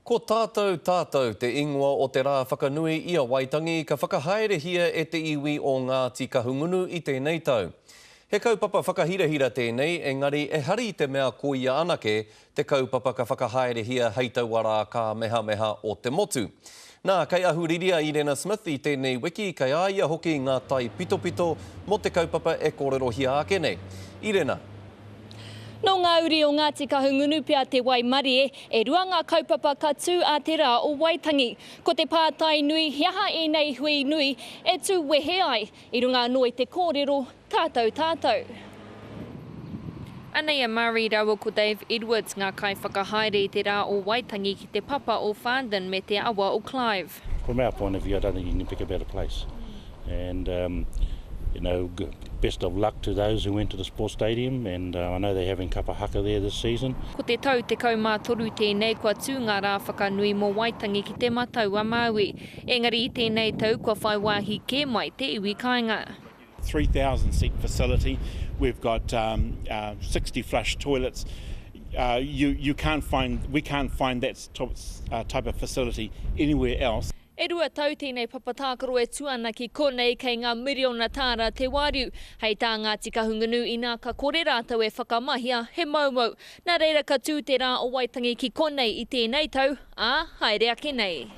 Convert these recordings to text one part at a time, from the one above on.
Ko Tātou Tātou te ingoa o te rā whakanui i a Waitangi ka whakahaerehia e te iwi o Ngāti Kahungunu i tēnei tau. He kaupapa whakahirahira tēnei, engari ehara i te mea ko ia anake te kaupapa ka whakahaerehia hei taua rā kāmehameha o te motu. Nā, kei Ahuriri a Irena Smith i tēnei wiki, kei a ia hoki ngā taipitopito mō te kaupapa e kōrerohia ake nei. Irena. Nō ngā uri o Ngāti Kahungunu pea te waimarie, e rua ngā kaupapa ka tū ā te rā o Waitangi. Ko te pātai nui, he aha ēnei hui nui e tū wehe ai, i runga anō i te kōrero, tātou tātou. Anei a Murray rāua ko Dave Edwards, ngā kaiwhakahaere i te rā o Waitangi ki te papa o Farndon me te awa o Clive. From our point of view, I don't think you can pick a better place. And um, you know, best of luck to those who went to the sports stadium and uh, I know they're having kapa haka there this season. Ko te tau 13 tēnei kua tū ngā rā whakanui mō Waitangi ki Te Matau-a-Māui. Engari i tēnei tau kua whai wāhi kē mai te iwi kāinga. 3,000 seat facility, we've got um, uh, 60 flush toilets. Uh, you, you can't find, we can't find that uh, type of facility anywhere else. E rua tau tēnei papa tākaro e tū ana ki konei kei ngā miriona tāra te wāriu. Hei tā Ngāti Kahungunu inā ka kore rātou e whakamahia he moumou. Nā reira ka tū te rā o Waitangi ki konei i tēnei tau, ā, haere ake nei.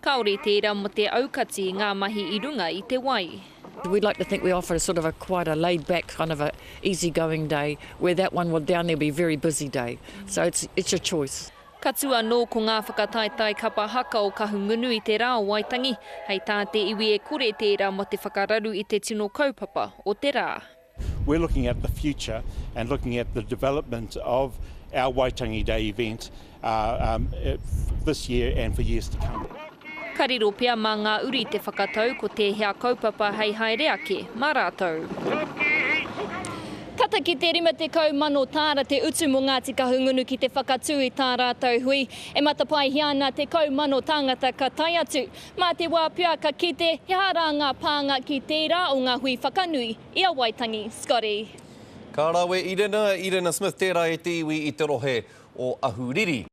Kāore tērā mō te aukati i ngā mahi i runga i te wai. We'd like to think we offer a sort of a quite a laid back kind of a easy going day where that one will down there be very busy day. So it's, it's your choice. Ka tū anō ko ngā whakataetae kapa haka o Kahungunu i te rā o Waitangi, hei tā te iwi e kore tērā mō te whakararu i te tino kaupapa o te rā. We're looking at the future and looking at the development of our Waitangi Day event uh, um, this year and for years to come. Ka riro pea mā ngā uri te whakatau ko tēhea kaupapa hei haere ake mā rātou. Tata ki te 50,000 tāra te utu mō Ngāti Kahungunu ki te whakatū i tā rātou hui. E matapaehia ana 10,000 tāngata ka tae atu. Mā te wā pea ka kite he aha rā ngā pānga ki tērā o ngā hui whakanui i a Waitangi. Scotty. Ka rawe Irena, Irena Smith tērā e te iwi i te rohe o Ahuriri.